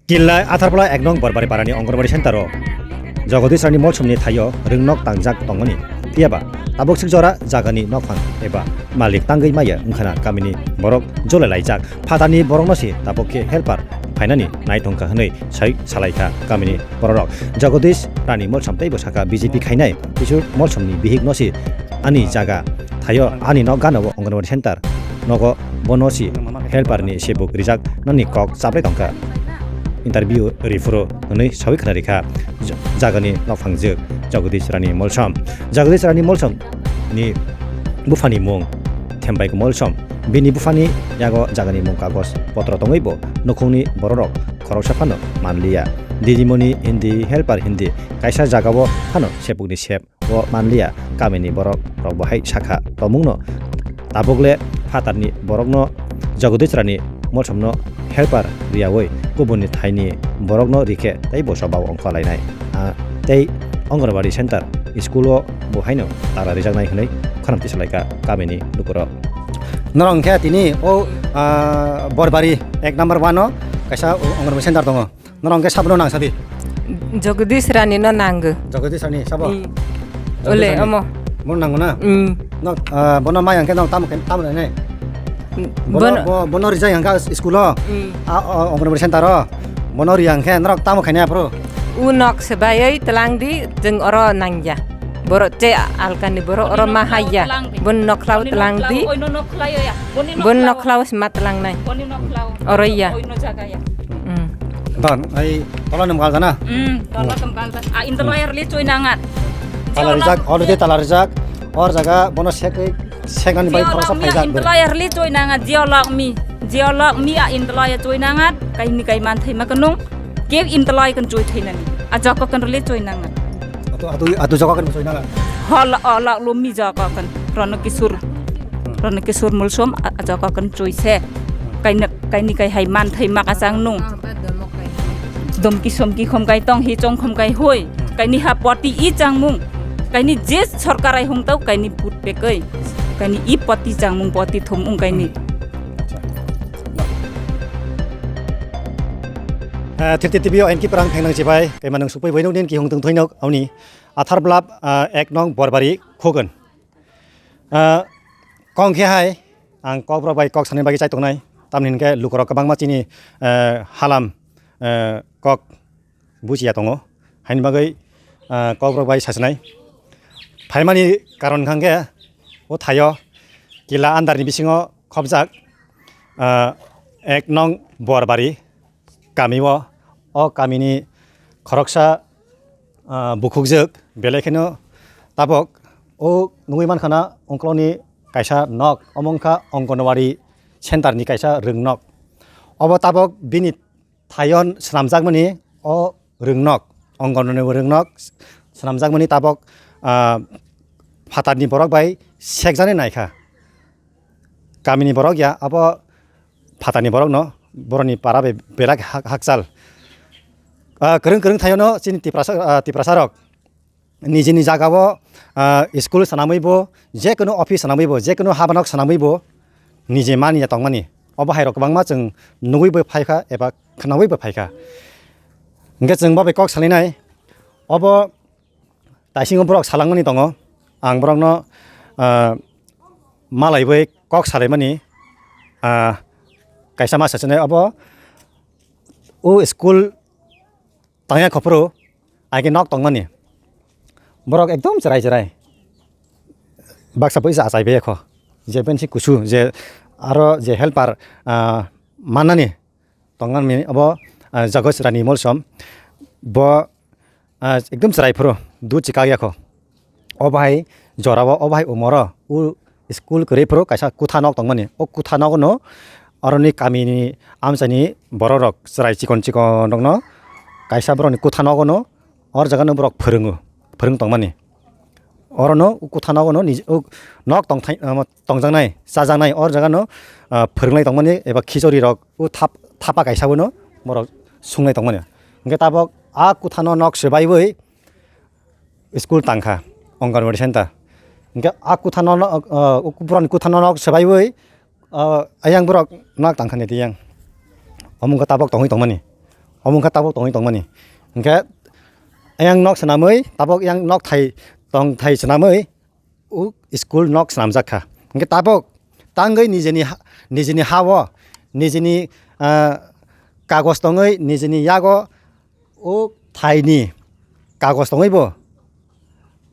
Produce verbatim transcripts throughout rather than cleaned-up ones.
Kinlai Atharpala ek nong Borbari parani Anganwadi center o Jagadish Rani Molsomni thaio rwngnok tangjak tongmani. Phiyaba tabuk sik jora jagani nokphang eba malik tangwi maya wngkhana kamini borok jole laijak. Phatarni borokno se tabuk khe helper phainani naithongkha hwnwi sai salaikha kamini bororok. Jagadish Rani Molsom teibo sakha B J P khainai Kishore Molsomni bihikno se ani jaga thaio ani nok gana o Anganwadi center nogo bono si helper ni sebuk rijak nani kok chaplai tongkha. Interview rifuro hwnwi sawi khna rikha jagani nokphang jwk Jagadish Rani Molsom. Jagadish Rani Molsom ni buphani mung Thembai Molsom. Bini buphani yago jagani mung kagos potro tongwi bo nukhungni bororok khoroksa phano manliya. Didimoni Hindi helper Hindi kaisa jagao phano sebukni sep o manliya, kamini borok rok bo hai sakha. Tomungno tabukle phatarni borokno Jagadish Rani Molsomno helper riyawi kubunni thaini borokno rikhe tei bo sobao ongkhorlainai. Ah, tei Anganwadi center school o bo haino tala rijaknai hwnwi khwnam tisalaikha kamini lukurok. Norok hwnkhe tini o, ah, Borbari ek number one o kaisa Anganwadi center tongo. Norok hwnkhe sabono nang sadi. Jagadish Rani no nango. Jagadish Rani sabo? Mm. Jagadish Ole, Rani. Omo. Bono nango na? Mm. No, ah, bono mai hwnkhe no tamo khe, tamo nai? Bono, bono bo-, bono rijai hwnkha school o. Mm. A, o, Anganwadi center o. Bono ri hwnkhe norok tamo khainai aphuru? U nok se bayoi tlang di, jeng oro nangya. Borok che alkani borok oro ma haiya. Bon nokhlao tlang di. Bon nokhlao se ma tlang nai. Oro ya. Mm. Don, ai tola nem gal jana? Mm, tola tem gal jana. A intelo air li choi nangat. Tala rijak, already tala rijak. Or jaga bono sek, seknani bai khoroksa phaijak. Intelo air li choi nangat, jiolok mi. Jiolok mi a intelo air choi nangat. Kaini kai man thai ma kanung. Ke intelo air kan choi thai nani. A joko kan li choi nangat. Atu, atu, atu joko kan choi nangat. Hol, olok lo mi joko kan. Rono kisur. Rono kisur mulsom a, a joko kan choi se. Kaini, kaini kai hai man thai ma kasang nung. Domki somki khom kai tong hi chong khom kai hoi. Kaini ha poti i changmung. Kaini je sorkar ai hung tau kaini put pe kai. Kaini i poti changmung poti thum ung kaini. Eh, thirty T V o N K Prang phengnang chibai. Kaima nang supai boino din ki hung tung thoinok auni. Athar blap, eh, ek nong Borbari khogan. Ah, kong khe hai, ang kokborok bai kok sanani bagwi chai tongnai. Tamni hinkhe lukurok kwbangma chini, eh, halam, eh, kok buchiya tongo. Haini bagwi, ah, kokborok bai sachinai. Phaimani karon hwnkhe o thaio kila andarni bisingo khopjak, ah, ek nong Borbari kamio, o kamini khoroksa, ah, bukhukjwk, belai kheno tabok o nugwi mankha na ungkoloni kaisa nok, omo wngkha Anganwadi center ni kaisa rwngnok. Obo tabok bini thaio swnamjakmani o rwngnok, Anganwadi rwngnok swnamjakmani tabok, ah, phatarni borok bai sekjaknai naikha. Kamini borok ya, abo phatarni borokno, borokni para bai belak hak-, hakchal. Ah, kwrwng kwrwng thaiono chini Tiprasa, ah, Tiprasarok nijini jagao, ah, school swnamwibo, jekunu office swnamwibo, jekunu habanok swnamwibo, nije mani ya tongmani. Obo hairok kwbangma chwng nugwibo phaikha eba khwnawibo phaikha. Hwnkhe chwng bo bai kok salinai, obo taisingo borok salangmani tongo. Ang borokno, ah, malaiwi kok salaimani, ah, kaisa ma sachinai obo o school tangya khophuru aike nok tongmani. Borok ekdom chwrai chwrai. Baksa poisa achai bai kho. Je pensi kusu, je aro je helper, ah, mannani tongmani obo, ah, Jagos Rani Molsom. Bo ah, ekdum chwrai phuru, dud se kak ya kho. O bahai jorao, o bahai umoro, o school kwrwi phuru kaisa kutha nok tongmani. O kutha nogo no aroni kamini amchaini borok rok chwrai chikon chikon rok no kaisa borok ni kutha nogo no or jaga no borok phwrwngo, phwrwng tongmani. Orono o kutha nogo no nij-, o nok tongthai-, omo tongjaknai, chajaknai, or jaga no, ah, phwrwnglai tongmani eba khichori rok o thap-, thapa kaisa bono borok sunglai tongmani. Hwnkhe tabok a kutha no nok swbaiwi school tangkha, Anganwadi center. Hwnkhe a kutha no, no, ah, o borokni kutha no nok swbaiwi, ah, ayang borok nok tangkha ni tiyang. Omo wngkha tabok tongwi tongmani. Omo wngkha tabuk tongwi tongmani. Hwnkhe ayang nok swnamwi, tabuk yang nok thai tong thai swnamwi, o school nok swnamjak kha. Hwnkhe tabuk tangwi nijini ha, nijini ha-o, nijini, ah, kagoj tongwi, nijini yago o thaini kagoj tongwi bo,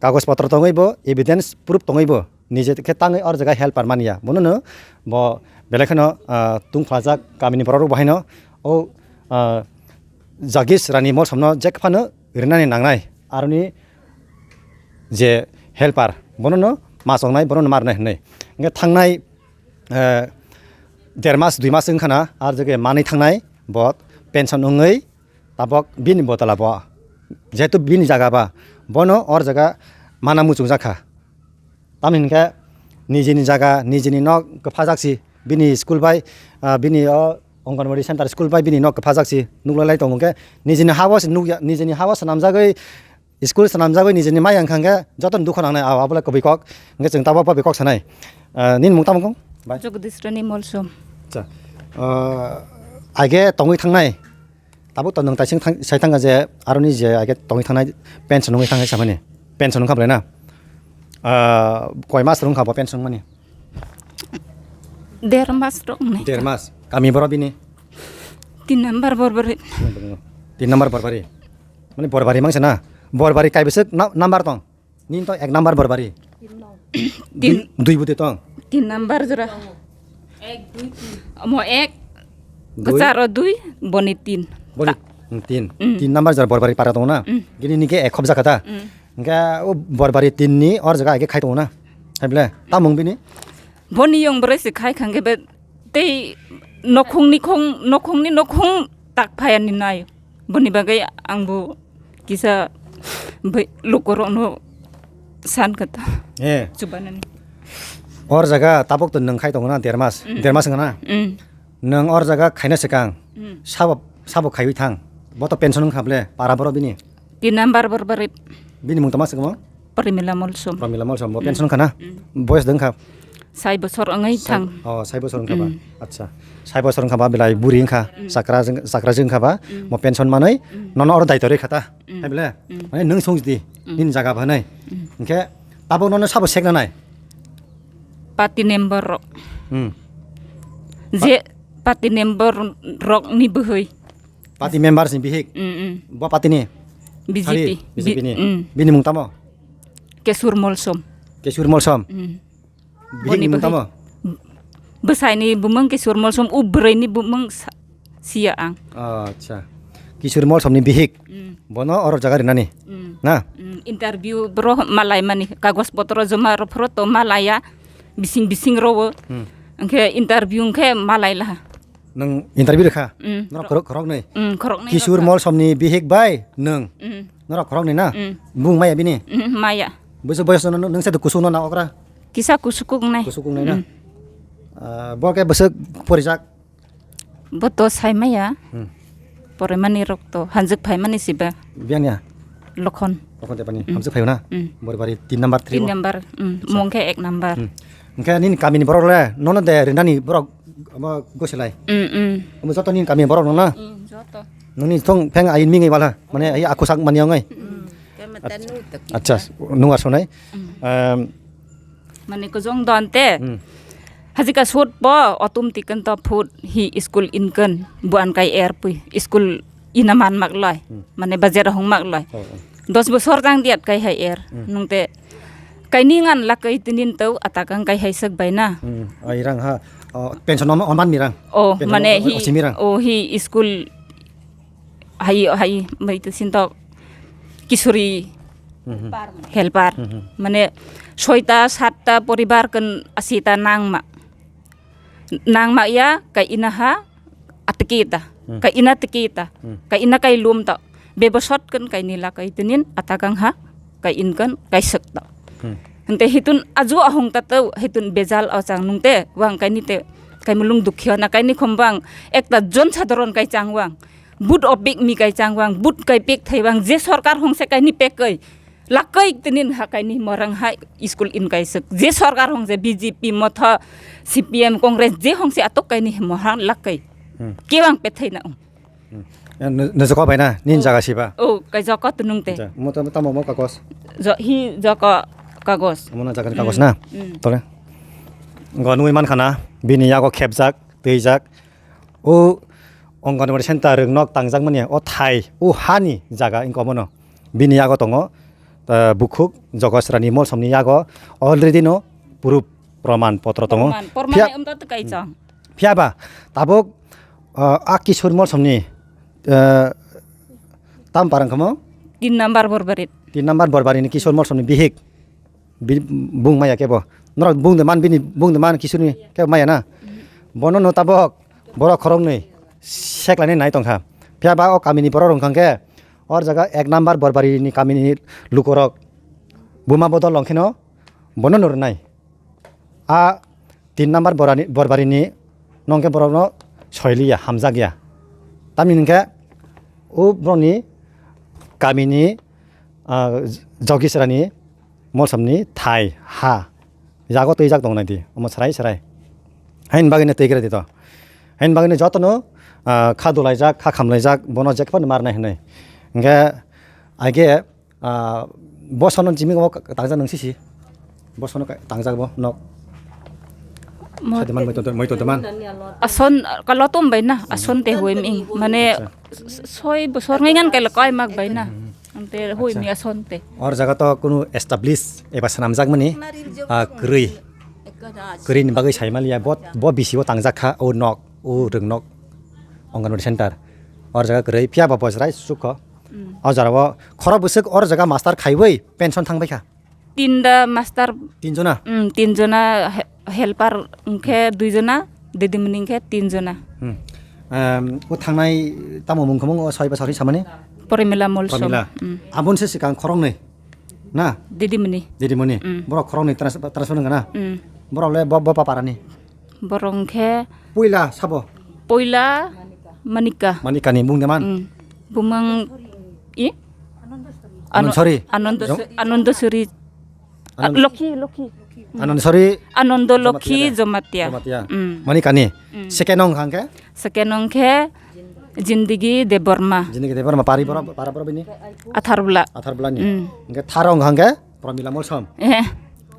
kagoj potro tongwi bo, evidence proof tongwi bo, nije khe tangwi or jaga helper manya. Bono no bo belai kheno, ah, tungphlajak kamini borok rok bo haino o, ah, Jagis Rani Molsom no jek phano rinani nangnai. Aroni je helper, bono no ma chongnai, bono no ma rwnai hwnwi. Hwnkhe thangnai, eh, der mas, dui mas wngkha na, ar jage manwi thangnai, bo pension wngwi tabok bini bodol abo. Jehetu bini jaga ba, bono or jaga mana muchungjak kha. Tamni hwnkhe nijini jaga, nijini nok kwphajak si, bini school bai, ah, bini o Anganwadi center school bai bini nok kwphajak si, nuklai lai tongo hwnkhe nijini ha-o se nukya, nijini ha-o swnamjagwi, school swnamjagwi nijini mai wngkha hwnkhe jotono dukhu nangnai, abo, abo le kubui kok. Hwnkhe chwng tabok bo bai kok sanai. Ah, nini mung tamo kung? Bai. Jagdish Rani Molsom. Acha. Ah, age tongwi thangnai. Tabuk to nwng taising thang, sai thangkha je aroni je age tongwi thangnai pension wngwi thangkha samani. Pension wngkha belai na? Ah, koi mas wngkha bo pension wngmani? Der mas rok wngnai. Der mas. Kami boro bini? Tin number Borbari. Tin number Borbari. Mani Borbari mangsa na? Borbari kai bwswk na-, number tong? Nini to ek number Borbari. Tin. Dui, dui bwtwi tong? Tin number jora. Omo ek. Dui. Kwcharo dui, boni tin. Boni tin. Mm. Tin number jora Borbari para tongo na? Mm. Gini nike ek khobjak kha ta? Mm. Hwnkhe o Borbari tin ni or jaga age khai tongo na? Hai ble, tamung bini? Boni yong bwrwi se khai khangkhe be tei nokhungni khong, nokhungni nokhung tak phayani nai. Boni bagwi ang bo kisa bai lukorokno san kha ta. Eh. Chubanani. Or jaga tabuk to nwng khai tongo na der mas, mm, der mas wngkha na? Mm. Nwng or jaga khaina swkang, mm, sabo, sabo khaiwi thang. Bo to pension wngkha ble, para borok bini? Tin number Borbari. Bini mung tama swkang? Pramila Molsom. Pramila Molsom, bo, mm, pension wngkha na? Mm. Boyos de wngkha? Sai bosor wngwi thang. Oh, sai bosor wngkha ba? Mm. Acha. Sai bosor wngkha ba, belai buri wngkha. Mm. Chakra jeng, chakra jeng wngkha ba? Mm. Mo pension manwi, mm, nono oro daito rwi kha ta? Mm. Hai bele? Mm. Mane nwng song di, mm, nini jaga ba nai. Mm. Hwnkhe tabuk nono sabo sekna nai? Party member rok. Hmm. Je pa- party member rok ni bwhwi. Party members ni bihik? Mm, mm. Bo party ni? B J P. Sari, B J P ni? Mm. Bini mung tamo? Kesur Molsom. Kesur Molsom? Mm. Bihik ni mung tamo? Bwsai ni bumung Kesur Molsom, u bwrwi ni bumung sa-, siya ang. Acha. Kesur Molsom ni bihik? Mm. Bono oro jaga rinani? Mm. Na? Mm, interview bro malai mani, kagos potro joma ro phoro to malaya, bising bising ro. Hmm. Angkhe interview angkhe malai laha. Nwng interview rwkha? Mm. Norok khorok, khoroknwi? Mm, khoroknwi rwkha. Kishore Molsomni bihik bai nwng? Mm. Norok khoroknwi na? Mm. Bung maya bini? Mm, maya. Bwswk boyos no, nwng se kusuk no na okra? Kisa kusuk kuk nai. Kusuk kuk nai na? Mm. Ah, bo khe bwswk porijak? Bo to sai maya. Mm. Porimani rok to hanjik phaimani siba. Biyang ya? Lokhon. Lokhon Tepani. Mm. Hamsik phaio na? Mm. Borbari tin number, three. Tin o. Number. Mm. Acha. Mung khe ek number. Mm. Hwnkhe nini kamini borok le nono de rinani borok omo gosilai? Mm, mm. Omo joto nini kamini borok no na? Mm, joto. Nini thong pheng ai mingi wala, mane ai aku sak mani ongai? Mm. Acha, nungar sonai. Mm. Em, Mane kujong don te. Hmm. Hajika sut bo otum tiken to phut hi school inken buan kai er pui school ina man mak loi. Hmm. Mane bajar hong mak loi. Oh, oh. Dos bosor jang diat kai hai er. Hmm. Nung te kai ningan lakai tinin tau atakang kai hai sek bai na. Hmm. Ai rang ha. Oh, pension on, on man mirang. Oh, pension mane on, hi, on si mirang. Oh, hi school hai, hai, mai tu sintok kisuri. Mhm. Helper. Mhm. Mane soita, satta poribar kan asita nangma. Nangma ya, kai ina ha, atiki ta. Hmm. Kai ina tiki ta. Hmm. Kai ina kai lum ta. Bebosot kan kai nila kai tinin atakang ha, kai in kan kai sek ta. Hmm. Hente hitun aju ahong ta tau, hitun bejal achang nung te, wang kai ni te, kai mulung dukhiya na kai ni khombang, ekta jon sadharon kai chang wang. But opik mi kai chang wang, but kai pek thai wang, je sorkar hong se kai ni pek kai. Lakai tinin ha kai ni morang hai school in kai sek. Je sorkar hong se B J P motha C P M Congress je hong se atok kai ni morang lakai. Hmm. Kewang pethai na ung. Hmm. Nujako bai na, nini jaga siba. Oh, kai joko tunung te. Mo tamo mo kagos. Jo hi joko kagos. Mo na jaga ni kagos na. Tole. Go nui man khana, bini yago khepjak, twijak. O Anganwadi center rwngnok tangjak mani, o thai, o hani jaga ingko mono. Bini yago tongo, bukhuk Jogosrani molsomni yago already no proof proman potro tongo. Proman, proman Phiya- hai umta tw kaisa. Phiya ba, tabuk, ah, a Kishore molsomni, ah, tam parang kamo? Tin number Borbarit. Tin number Borbarini Kishore molsomni bihik. Bini bung maya kebo. Norok bung de man bini bung de man Kishorni kebo maya na. Bono no tabuk borok khoroknwi seklainai nai tongkha. Phiya ba o kamini borok rwngkha khe or jaga ek number Borbarini kamini lukorok buma bodol longkheno bono no rwnai. A tin number Borani-, Borbarini nongke borokno soiliya, hamjakya. Tamni hwnkhe o borokni kamini, ah, Jogisrani molsomni thai ha yago twijak tong nai di, omo srai srai. Haini bagwino twi kre di to. Haini bagwino jotono, ah, kha dulaijak, kha khamlaijak, bono jekphano marnai hwnwi. Hwnkhe, aige, Ah, bosono jimik omo tangjak nung sisi. Bosono tangjak bo nok. Mo- Sadi man moito moito de man. Ason kalotom bai na, ason te huim ing. Mane soi bosor ngai ngan kaila kai mak bai na. Ante huim ason te. Or jaga to kunu establish eba sanamjak mani, ah, kwrwi. Kwrwi ni bagwi saimaliya bo, bo bisi o tangjak kha o nok, o rwngnok. Anganwadi center. Or jaga kwrwi phiya ba bojrai sukho. O jora o khorok bwswk or jaga master khaiwi pension thang baikha. Tinda master. Tinjona? Mm, tinjona he-, helper hwnkhe duijona, didimoni hwnkhe tinjona. Hmm. Em, o thangnai tamo mung khomung o soi ba sori samani? Porimila Molsom. Porimila. Mm. Aboni se sikang khoroknwi na? Didimoni. Didimoni. Mm. Borok khoroknwi trans-, transfer wngkha na? Mm. Borok le bo, bo paparani? Borok hwnkhe puila sabo? Puila Manika. Manikani bung de man? Mm. Bumang i? Ano-, Anonsori. Anondo-, Jong- Anondosori. Anon- Lokhi, Lokhi. Anondosori. Anondo Lokhi Jomatia. Jomatia. Mm. Manikani. Mm. Second nong hangke? Second nong khe Jindigi Debbarma. Jindigi Debbarma, pari boro, para boro bini? Atharbla. Atharbla ni. Mm. Hingke tharo hangke? Pramila Molsom. Eh.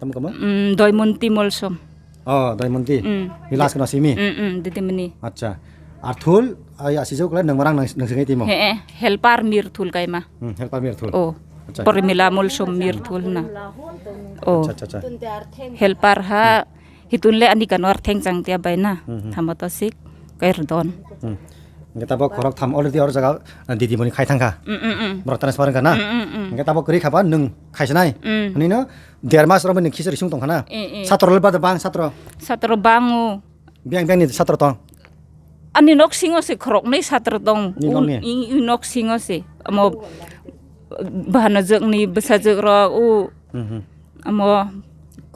Tamo kamo? Mm, Doimonti Molsom. Oh, Doimonti. Mm. Ni last kena simi. Mm, mm, didimoni. Acha. Arthul, ai asijok le nang marang nang, nang singai timo. He, eh, helper Mirthul kaima. Hmm, helper Mirthul. Oh. Acha. Pramila Molsom Mirthul na. Oh. Acha, acha, acha. Helper ha, hitun le ani kanor theng chang tia bai na. Hmm, hmm. Thamo to sik, kair don. Hmm. Hingke tabok khorok tham already or jaga, ah, didimoni khai thangkha. Mm, mm, mm. Borok transfer wngkha na? Mm, mm, mm. Hingke tabok kwrwi khaba nwng khaisanai. Mm. Hwnwi no der mas romwi nwng khichari sung tongkha na? Eh, eh. Satro le bada bang satro? Satro bango. Biyang biyang ni satro tong? Ani nok singo se khoroknwi satro tong. Ni nok ni? I, i nok singo se. Amo bahanajwk ni bwsajwk rok u. Mhm. Amo.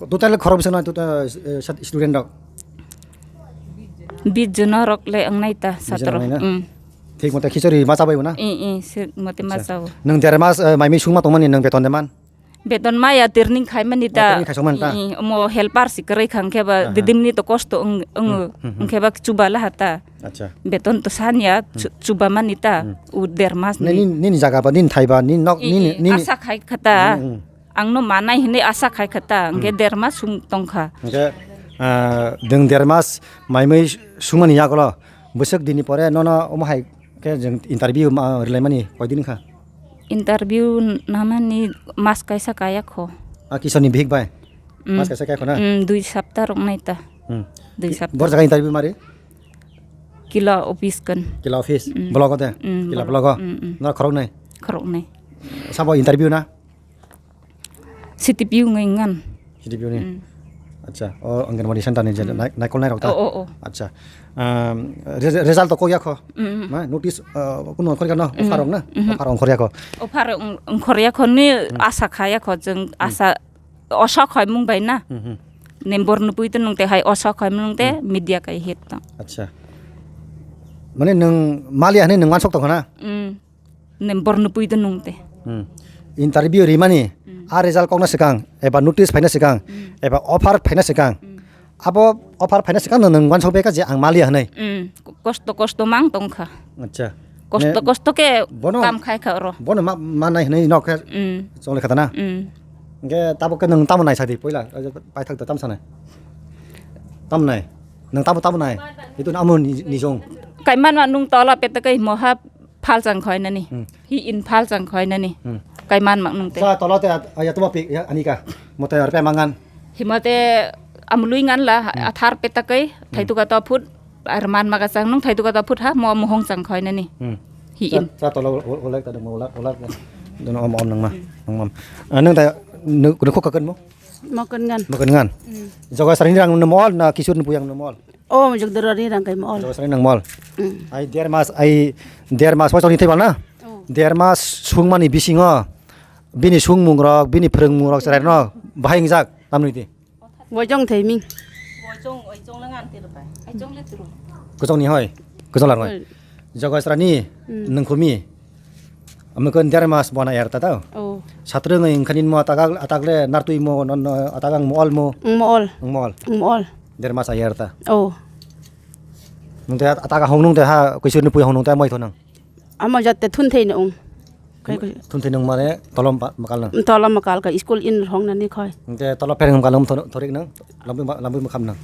Total khorok bwswk na total, eh, sat-, student rok? Bis jona rok le wngnai ta Bis jona satro. Wngnai na? Mm. Thik mote khichari ma chabai bo na? I, i, se mote ma Acha. Chao. Nwng der mas, eh, maimui sungma tongmani nwng beton de man? Beton maya training khai mani ta. Oh, training khai songmani ta? I, i, omo helper si kwrwi khang khe ba Aha. Didimni to kosto wng, wng, Hmm, hmm, hmm. Wng khe ba chuba laha ta. Acha. Beton to sanya, chu-, Hmm. Chuba mani ta. Hmm. U der mas Nini, ni. Nini jaga ba, nini thai ba, nini nok, I, nini, i, nini. Asa khai khata. Hmm, hmm. Ang no manai hinwi asa khai kha ta, hwnkhe Hmm. Der mas sung tong kha. Hwnkhe, ah, nwng der mas maimui sungmani yagulo bwswk dini pore nono omo hai khe jwng interview ma-, rwlaimani koi din kha? Interview namani mas kaisa kaya kho. Ah, kisoni bihik bai? Mm. Mas kaisa kaya kho na? Mm, dui sapta rok nai ta. Hmm. Dui sapta. Bor jaga interview mari? Kila office kan. Kila office? Mm. Blogo de? Mm, Kila blogo. Blogo? Mm, mm. Nora khorok nai? Khorok nai. Sabo interview na? C T P U ngai ngan. C T P U ni? Mm. Acha, o Anganwadi center ni je Mm. nai-, naikol nairok ta? O, o, o. Acha. Um, re-, result to kok ya kho? Mm, mm. Ma, notice, uh, kuno ongkhor ya no? Mm. Offer rok na? Mm-hmm. Offer ongkhor ya kho? Offer ong-, ongkhor ya kho ni Mm. Asa kha ya kho, jwng Mm. Asa osa khai mung bai na? Mm-hmm. Nembor nupui to nung te hai osa khai mung te Mm. Media kai het to. Acha. Mane nwng maliya hwnwi nwng wansok tong kha na? Mm. Nembor nupui to nung te. Hmm. Interview rimani, Hmm. A result kokna swkang, eba notice phaina swkang, Hmm. eba offer phaina swkang. Hmm. Abo offer phaina swkang no nwng wansok beka je ang maliya hwnwi. Hmm. Kosto, kosto mang tong kha. Acha. Kosto, ne, kosto khe bono, kam khai kha oro. Bono ma, ma nai hinwi nok khe, mm, chongle kha ta na? Mm. Hingke tabuk khe nwng tamo nai sadi poila, paithak da tam sanai? Tam nai? Nwng tamo, tamo nai? Itu amo ni, nijong. Kaiman ma nwng tola peta kai moha phal chang khoi nani. Hmm. Hi in phal chang khoi nani. Hmm. Kaiman mak nwng te. Sa tola te at-, ya tuma pi, ya anika. Mote arpe mangan. Himote amului ngan la, hmm, athar peta kai, hmm, thaitu ka to phut. Ar man maka chang nung thaitu kata phut ha mo mohong chang khoi nani. Hmm. Hi in. Cha, cha tola ol-, ol-, olak ta dong, olak, olak. Dono om, om nang ma, nang mam. Ah, nang ta, nu, nu khok kakan mo? Makan ngan. Makan ngan. Hmm. Joga sari ni rang no mol na kisur ni puyang no mol? Oh, jog dara ni rang kai mol. Joga sari nang mol. Hmm. Ai der mas, ai der mas, wachok ni thai bal na? Oh. Der mas sung mani bisingo. Bini sung mung rok, bini phrwng mung rok cherai no. Bahai wngjak, tamni di. Wajong thai ming. Wajong, wajong le ngan tiru pai. Wajong le tiru. Kosong ni hoi. Kosong lar hoi. Hoi. Joga srani, hmm, nungkhumi. Amukon der mas bona yar ta tau. Oh. Satre ngai ingkhanin mo atak, atak le nartui mo non, non atak ang mo ol mo. Mo ol. Mo ol. Mo ol. Der mas ayar ta. Oh. Nung te atak hong nung te ha kuisur ni pui hong nung te moi thonang. Amo jatte thun thei nung. Kai ko. Thun thei nung mane tolom ba-, makal nang. Tolom makal ka school in rong nani khoi. Te tolom phereng makal nang thor-, thorik nang. Lampui ma-, lampui makham nang.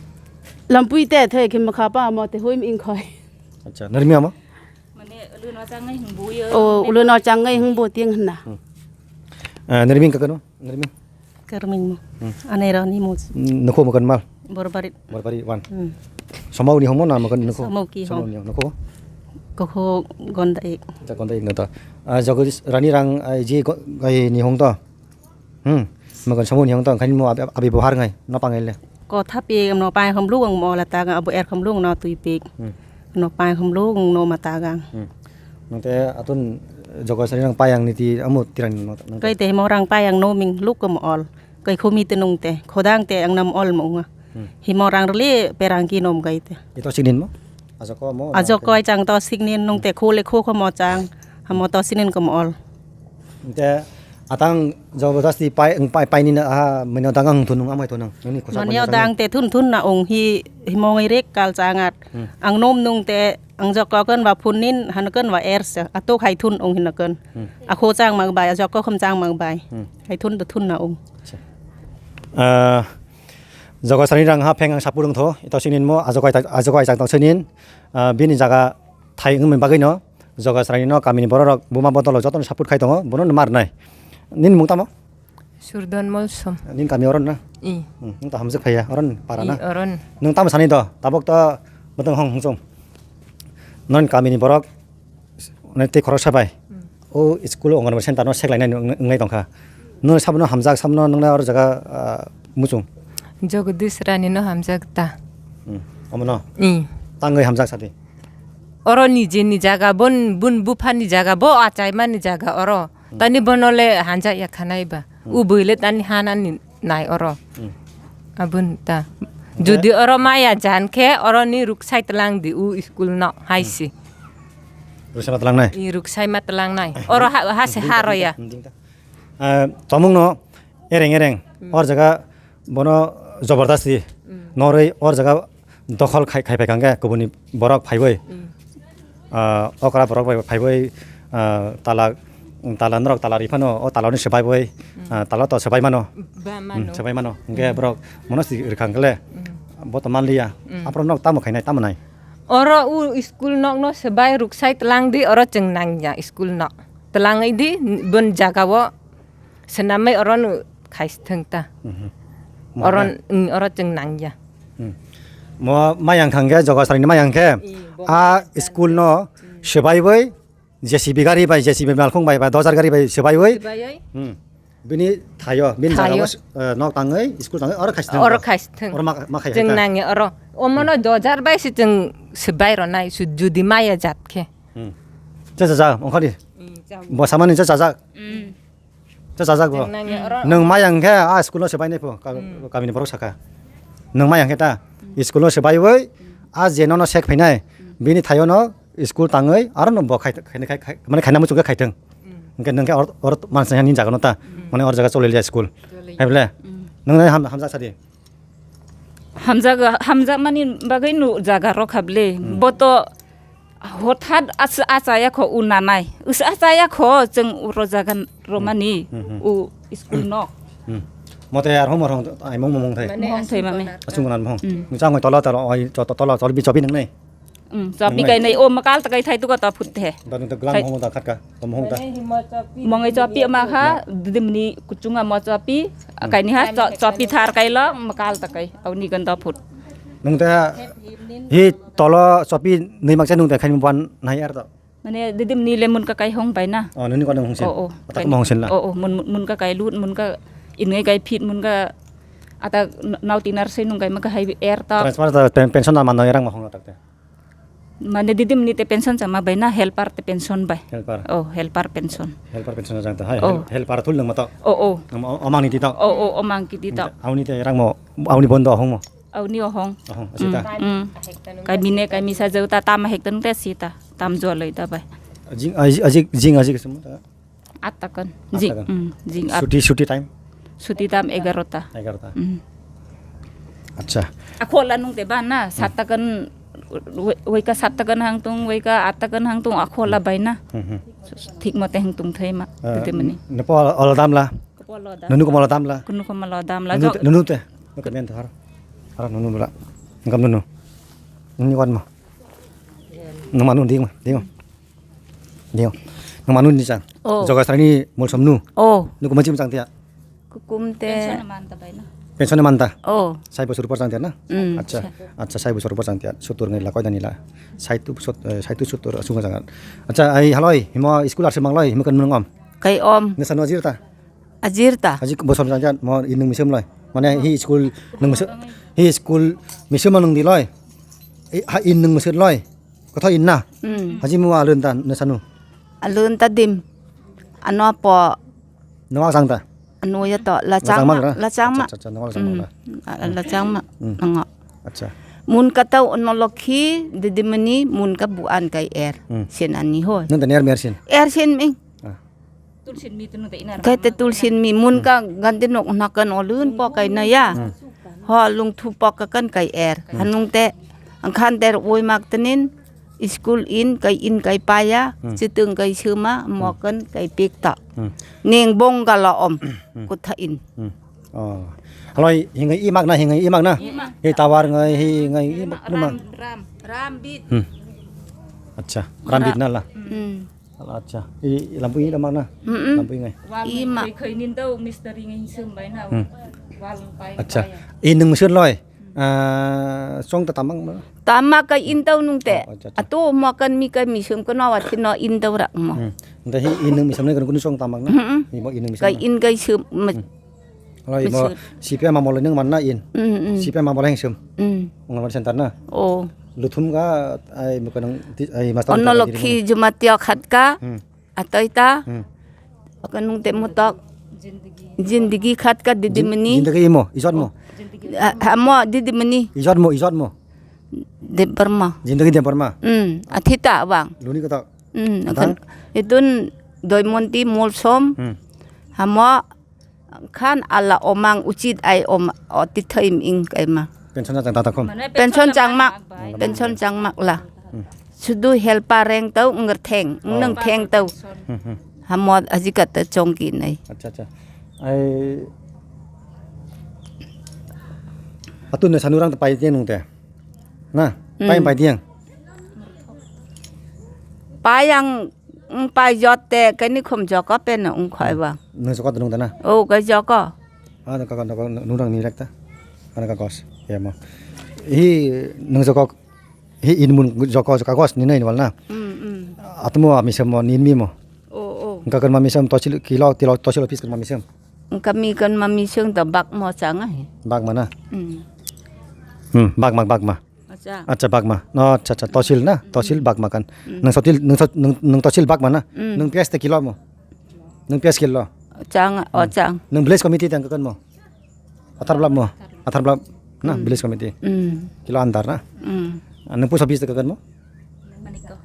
Lampui te thei khim makha pa amo te huim ing khoi. Acha, nermi amo? Mane ulo no changai hung bo yo. Oh, ulo no changai hung bo tiang hna. Hmm. Eh, nermi ka kano? Nermi. Kerming mo. Hmm. Anai rani mo. Nukho makan mal. Borbari. Borbari wan. Hmm. Somau ni homo na makan nukho. Somau ki hong. Somau ni nukho. Koho gonda ek. Ta gonda ek nata. Ah, Jagadish Rani rang ai ji go-, gai ni hong to. Hmm. Makan somau ni hong to. Kani mo abi, abi bohar ngai. No pangai le. Ko thapi no pai hom lu ang mo la ta ga abu er hom lu no tui pik. Hmm. No pai hom lu no mata gang. Hmm. Nang te atun Jagadish Rani rang pai ang niti amo tirang no. Kai te mo rang pai ang no ming lu ko mo ol. Kai khumi te nung te, khodang te ang nam ol mo nga. Hmm. Himo rang rli perang ki nom gai te. Ito sinin mo? Ajo ko mo? Ajo ko ai chang to sinin nung te khole kho kho mo chang. Hamo to sinin ko mo ol. Te atang jabardasti pai, pai, pai ni na ha, mino dangang thun nung amai thun nung. Nini khosa. Mani dang te thun thun na ong hi, himo ngai rek kal changat. Hmm. Ang nom nung te Ang jokko kon ba phun nin, han kon ba er se, ato khai thun ong hin kon. Hmm. Akho chang mang bai, jokko khom chang mang bai. Hmm. Khai thun to thun na ong. Acha. Ah, jogo sani rang ha pheng ang sapu rung tho, ito sinin mo, ajogo ai, ajogo ai chang tong sinin, ah, bini jaga thai wng bagwi no, jogo sani no, kamini borok rok, buma botolo joto no support khai tongo, bono no mar nai. Nin mung tamo? Surdon Molsom. Nini kami oron na? I. Hmm, nung ta hamjak phaiya, oron para na? I, oron. Nung tamo sani do, tabok to botong hong hong song. Non kami ni borok, nai tei khorok sabai. Hmm. O school Anganwadi center no seklai nai nung, nung nai tongkha. Nung sabno hamjak, sabno nung nai oro jaga, ah, muchung. Jagadish Rani no hamjak ta. Hmm, omono? I. Tangwi hamjak sadi. Oro ni je ni jaga, bon, bun bupha ni jaga, bo achai mani jaga oro. Hmm. Tani bono le hanja ya khanai ba. Hmm. U bui le tani hana ni nai oro. Hmm. Abun ta. Hanja. Jodi oro maya jan khe oro ni ruksai tlang di u school no hai si. Ruksai ma tlang nai? I ruksai ma tlang nai. Oro ha, ha se ha ro ya. Hmm, ding ta. Ah, tomung no ereng ereng. Hmm. Or jaga bono jabardasti. Hmm. Noroi or jaga dokhol khai, khai phaikha hwnkhe kubuni borok phaiwi, hmm, ah, okra borok bai phaiwi, ah, tala, tala norok tala ri phano o tala ni swbaiwi, hmm, ah, tala to swbai mano. Ba mano. Hmm, swbai mano. Hwnkhe, hmm, borok mono si rwkha hwnkhe le, hmm, bo to manliya. Hmm. Aphuru nok tamo khainai, tamo nai? Oro u school nok no swbai ruksai tlang di, oro chwng nangya school nok. Twlangwi di, bon jaga o. Swnamwi oro no khai thwng ta. Mhm. Oro, mm, oro chwng nangya. Hmm. Mo mayang thang khe, joga sari ni mayang khe, i, bo a mayang school no, hmm, swbaiwi, J C B gari bai, J C B malkhung bai, ba dojar gari bai swbaiwi. Swbaiwi. Hmm. Bini thaio, bini jaga thaio. O, eh, nok tangwi, school tangwi, oro khai thwng. Oro khai thwng. Oro ma, ma khai chwng thwng ta. Nangya oro. Omono, hmm, dojar bai se chwng swbai ronai, su judi maya jat khe. Hmm. Cha cha cha, ongkhadi. Hmm, cha. Bo samani cha cha cha. Hmm. Cha chajak bo. Chwng nangya oro. Nwng mayang khe a school no swbainai pho, ka-, hmm, kamini borok saka. Nwng mayang khe ta, hmm, school no swbaiwi, hmm, a je nono sek phainai, hmm, bini thaio no school tangwi, aro no bo khai, khai, khai, khai, mane khaina muchung khe khaithwng. Hmm. Hwnkhe nwng khe or, or mansa nini jaga no ta, hmm, mane or jaga choli ya school. Choli. Hai bole? Hmm. Nwng nai ham, hamjak sadi. Hamjak, hamjakmani bagwi no jaga rok kha bwle. Hmm. Bo to Hothat as-, achaya kho u nanai. Us achaya kho chwng u rojagan romani Hmm, hmm, hmm. u school nok. Hmm. Mote ar homo rong ai mong mong thai. Mane Mohong thai mame. Asung nan mong. Hmm. Ni chang tola tola oi to tola tol bi chopi nang nai. Hmm, chopi Nang kai nai. Nai o makal ta kai thai tu ko ta phut the. Da nung ta glam Thai. Homo da khat ka. Homo hong ta. Mongai chopi ma kha didimni kuchunga mo chopi. Hmm. Kai ni ha cho-, chopi thar kai lo makal ta kai. Au ni gan da phut. Nung ta hi tolo chopi ni mak cha nung ta khai ban nai ar to. Mane didimni le mun ka kai hong bai na. Oh, nini ko nang hong sin. Oh, oh. Atak mo hong sin la. Oh, oh, mun, mun ka kai lut, mun ka in ngai kai phit, mun ka ata n-, nau tinar se nung kai ma ka hai er ta. Transfer ta pen-, pension na man nang erang mo hong tak te. Mane didimni te pension chama bai na, helper te pension bai. Helper. Oh, helper pension. Helper pension jang ta hai. Oh. Hel-, helper thul nang ma to. Oh, oh. Am-, o-, omang ni ti to. Oh, oh, omang ki ti to. Auni te erang mo, auni bondo hong mo. Auni ohong. Ohong, asita. Mm, mm. Kai bine, kai misa jau ta tama hek tanu te sita. Tam jual loi ta bai. Jing, aji, aji, jing, aji kesem ta. Atta kan. Atta Jing, kan. Mm, jing at. Suti, suti time? Suti time egarota. Egarota. Mm. Acha. Akhola nung te ba na, Hmm. Satta kan, wai-, waika satta kan hang tung, waika atta kan hang tung, akhola bai na. Hmm, hmm. Thik mate hang tung thai ma, Eh, tete mani. Nepo ala dam la? Kopo lo da. Nunu komo ala dam la? Kunu komo lo dam la. Nunu Jo- te, nunu te. Nunu ke men thar. Har nunu bla. Ngam nunu. Nunu wan mo. Nung manu ding, ding. Ding. Nung manu ni chang. Oh. Joga sani mol som nu. Oh. Nu kuma chim chang tia. Kukum te. Pension man ta bai na. Pension man ta. Oh. Sai bosor por chang tia na? Mm. Acha, acha, sai bosor por chang tia. Sutur ngai la koi dani la. Sai tu sot, eh, sai tu sutur sunga chang. Acha, ai haloi, himo school arse mangloi, himo kan nung om. Kai om. Nesa no ajir ta? Ajir ta. Aji bosor jang jang mo in nung misem loi. Mane hi school nung misem, hi school misem nung di loi. I, ha in nung misem loi. Kotho in na? Hmm. Haji mo alun ta nesa nu. Alun ta dim. Ano po. Nawak sang ta? Ano ya to. Lachang ma. Lachang ma. Acha, acha, acha, nawak sang ma. Hmm. A-, lachang ma. Hmm. Nango. Acha. Mun ka tau ono lokhi didimani mun ka buan kai er. Hmm. Sen ani hoi. Nung ta ner mer sen. Er sen ming. Ah. Kai te tulsin mi mun ka gande nok nakan olun po kai na ya. Hmm. Ho lung thu po ka kan kai er. Hmm. Hanung te angkhan der oi mak tenin school in kai in kai paya, Hmm. Chitung kai sema, Hmm. Mokan kai pik ta. Hmm. Ning bong gala om, Hmm. Kutha in. Hmm. Oh. Haloi hingai i mak na, hingai i mak na? I mak. Hi tawar ngai, hi ngai i mak, i mak. Ram, ram, ram bit. Hmm. Acha, ram bit na la. Hmm. Acha, i, i lampu i mak na? Mm-mm. Lampu i ngai. Wal I mak. Khai khai nin dau mistri ngai sum bai na. Hmm. Wal pai Acha, pai. I nung mesur loi. Ah, song ta tamang ma? Tama ka in tau nung te. Oh, acha, acha. Atu mo kan mi ka mi sum ko no wa thi no in tau rak mo. Hmm. Nda hi in nung mi sum ne kan kunu song tamang na? Mm-mm. I mo in nung mi sum Ka na? In kai sum ma- Hmm. Alai mo Mesur. C P M amol nung man na in. Mm-mm. C P M amol heng sum. Mm. Anganwadi center na? Oh. Luthum ka ai mo kanang ti-, ai master Ono ka lokhi diri mo. Jumatio khat ka. Hmm. Atoi ta. Hmm. Ka nung te mutok. Jindagi khat ka didi Jin-, mani. Jindagi imo, ijot mo. Ah, amo didi mani. Ijot mo, ijot mo. Debbarma. Jindagi Debbarma. Hmm, athita bang. Luni kata. Hmm, Atang? Kan itun doimonti molsom. Hmm. Hamo khan ala omang uchit ai om o tithai ming kaima. Pension chang tata khum. Mane Pension pension changma. Changma bai. Pension changma la. Hmm. Sudu helpa reng tau ngr theng, Oh. Nang theng tau. Hmm, hmm. Hamot ajika ta chongki nai. Acha, acha. Ai. Atu ne sanurang ta pai tiang nung te. Na, pai Hmm. pai tiang. Pai yang Wng pai jot te, kani khum joko peno wng khoi ba. Nung joko nung dana? Oh, kai joko. Ah, nung kaka, nung nurang ni rekta. Ana kagos, ya mo. Hi nung joko, hi in mun joko kagos ni nai wal na. Mm, mm. Atmo ami sem mo, ni mi mo. Oh, oh. Kaka ma mi sem tosil kilo, tilo, tosil office ma mi sem. Kami kan ma mi sem to bak mo changa he. Bak mana? Mm. Hmm, bak mak, bak ma. Acha. Acha, Bagma. No, acha, acha, Tosil na? Tosil Bagma kan. Mm. Nung sotil, nung sot-, nung, nung Tosil Bagma na? Mm. Nung P S te kilo mo? Nung P S kilo? Chang, oh, chang. Nung village committee tang kan mo? Athar blab mo? Athar blab na, village committee. Mm. Kilo andar na? Mm. Ah, nung post office te kan mo? Manikka.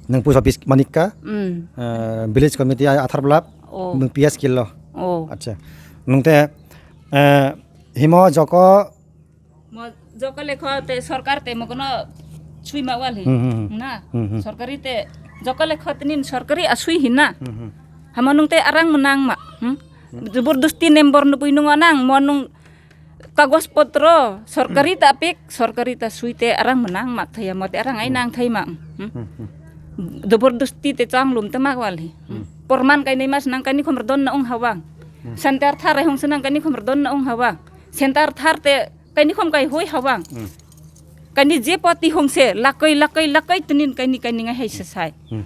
Nung post office Manikka? Mm. Eh, village committee a-, Athar blab? Oh. Nung P S kilo? Oh. Acha. Nung te, eh, himo joko Mo joko lekho te sorkar te mo kono Sui ma wal hi. Hmm, hmm, hmm. Na. Hmm, hmm. Sorkari te jokale khotnin sorkari asui hi na. Hmm, hmm. Hama nung te arang menang ma. Hmm? Hmm. Jabardasti number nubui nung anang mo nung kagos potro sorkari ta pik, sorkari ta sui te arang menang mak thaya mo te arang ai Hmm. nang thai ma. Hmm? Hmm, hmm. Jabardasti te chang lum te mak wal hi. Hmm. Porman kainwi mas nang kainwi khomor don na ong hawang. Hmm. Center thar ai hong se nang kainwi khomor don na ong hawang. Center thar te kainwi khom kai hoi hawang. Hmm. Kainwi je poti hong se lakoi, lakoi, lakoi tinin kainwi, kainwi ngai hai se sai. Hmm.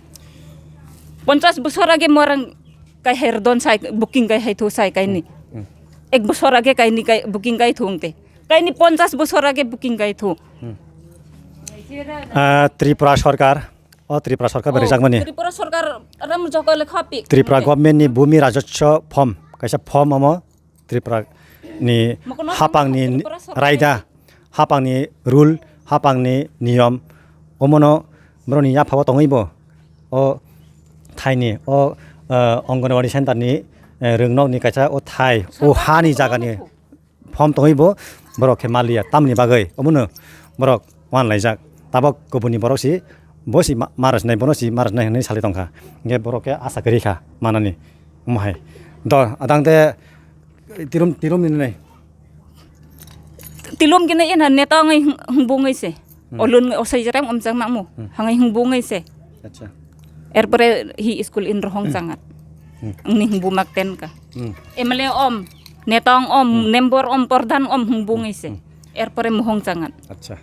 Ponchas bosor age morang kai hai rdon sai, booking kai hai thu sai kainwi. Hmm. Ek bosor age kainwi kai booking kai thu ong te. Kainwi ponchas bosor age booking kai thu. Hmm. Ah, Tripura sorkar, o Tripura sorkar Oh, beri jakmani. Tripura sorkar ram jokole khopi. Tripura Okay. government ni bumi rajotso form, kaisa form omo Tripura ni Mokono hapang ni Tripura sorkar raida, ni. Hapang ni rule, hapang ni niyom, omono borok ni yapha o tongwi bo o thai ni o, eh, Anganwadi center ni, eh, rwngnok ni kaisa o thai, o Sorkar ha ni mokono jaga ni mokono. Form tongwi bo borok khe maliya, tamni bagwi omono borok wanlaijak. Tabok kubuni borok si bo si ma-, ma rwsnai, bono si ma rwsnai hwnwi salai tongkha. Hinkhe borok khe asa kwrwi kha manani omo hai. Do adang de tilum, tilum ni nai. Tilum khe nai ena neta wngwi hung-, hung bungwi se. Hmm. Olun osai jerem omjak makmu. Hmm. Hangwi hung bungwi se. Acha. Erpore hi school in rohong Hmm. changat. Hmm. Angni hung bumak ten ka. Hmm. M L A om, netong om, Hmm. member om, pordhan om hung bungwi se. Hmm. Erpore mohong changat. Acha.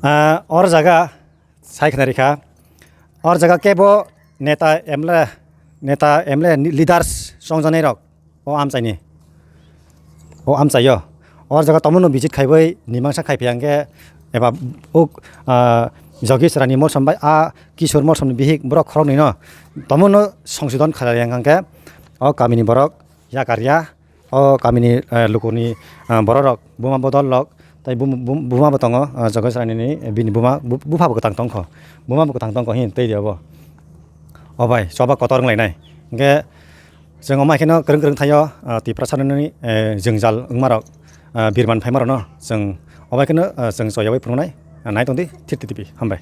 Ah, or jaga sai khna rikha. Or jaga kebo neta M L A, neta M L A ni leaders songjanai rok. O amchaini. O amchaio. O jaga tomono visit khaibai nimangsa khaiphai hwnkhe eba uk, ah, Jogis Rani Molsom bai a Kishore Molsomni bihik borok khoroknwino tomono songsodon khlai hwnkhe o kamini borok yakar ya, o kamini, eh, lukuni, ah, bororok buma bodol rok tai bum-, bum-, buma bo tongo, ah, Jogis Rani ni bini buma bu-, bupha bo kwtang tongkho, buma bo kwtang tongkho hin tei di obo. O bai choba kotor wnglainai. Hwnkhe chwng omo hai kheno kwrwng kwrwng thaio, ah, Tiprasa nini, eh, jwngjal wngmarok, ah, birman phaimarokno chwng omo hai kheno, ah, chwng choyawi phunuknai, ah, nai tongdi Thirti T V. Hambai.